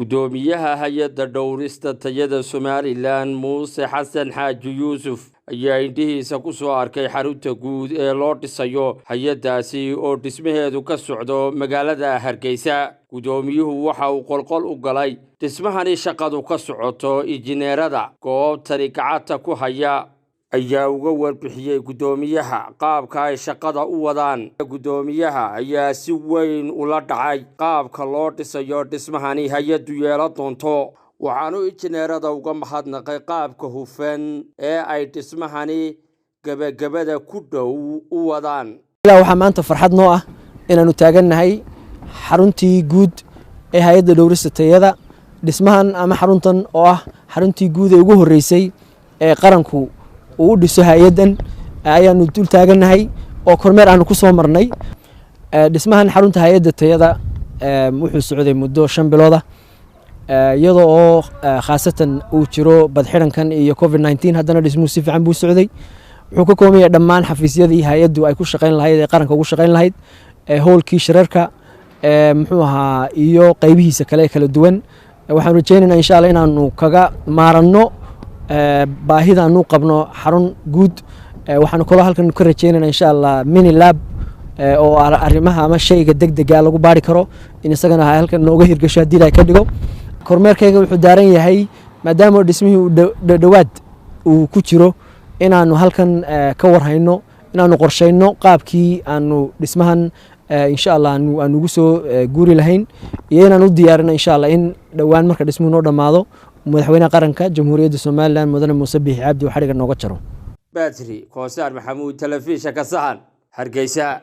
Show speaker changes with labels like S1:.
S1: Guddoomiyaha hay-adda dhowrista tayada Somalilan, Muuse Xasan Xaaji Yuusuf, ayaa indhihiisa ku soo arkay xarunta guud ee loo dhisayo hay-addaasi oo dhismaheedu ka socdo magaalada Hargeysa. Guddoomiyuhu waxa uu qolqol u galay dhismahani shaqadu ka socoto. Injineerada goobtani gacanta ku haya ayaa uga warbixiyey guddoomiyaha qaabka ay shaqada u wadaan. Guddoomiyaha ayaa si weyn ula dhacay qaabka loo dhisayo dhismahani hay-addu yeelan doonto, waxaanu injineerada uga mahadnaqay qaabka hufan ee ay dhismahani gebagabada ku dhow u wadaan.
S2: Waxaa maanta farxad noo ah inaanu taagannahay xaruntii guud ee hay-adda dhowrista tayada. Dhismahan ama xaruntan oo ah xaruntii guud ee ugu horreysay ee qaranku uu u dhiso hay-addan ayaanu dul taagannahay oo kormeer aanu ku soo marnay. Dhismahan xarunta hay-adda tayada wuxuu socday muddo 5 bilood ah, iyadoo oo khaasatan uu jiro badxirankan iyo COVID-19, haddana dhismuhu si fiican buu socday. Wuxuu ka kooban yahay dhammaan xafiisyadii hay-addu ay ku shaqayn lahayd ee qaranka ugu shaqayn lahayd, hoolkii shirarka, muxuu ahaa, iyo qeybihiisa kale ee kala duwan. Waxaanu rajeynaynaa, insha Allah, inaanu kaga maaranno baahidaanu qabno xarun guud. Waxaanu kaloo halkan ka rajeynayna, insha Allah, mini lab oo arrimaha ama shayga deg dega lagu baari karo in isagana halkan nooga hirgasho haddii Ilahay ka dhigo. Kormeerkayga wuxuu daaran yahay, maadaama dhismihii uu dhowaad uu ku jiro, inaanu halkan ka warhayno, inaanu qorshayno qaabkii aanu dhismahan, insha Allah, aanu ugu soo guuri lahayn iyo inaan u diyaarino, insha Allah, in dhowaan marka dhismuhu noo dhammaado Madaxweynaha Qaranka Jamhuuriyadda Somalilan, Mudane Muuse Biixi Cabdi, uu xadhigga nooga jaro.
S1: Batri Koosaar Maxamuud, telefishinka Sahan, Hargeysa.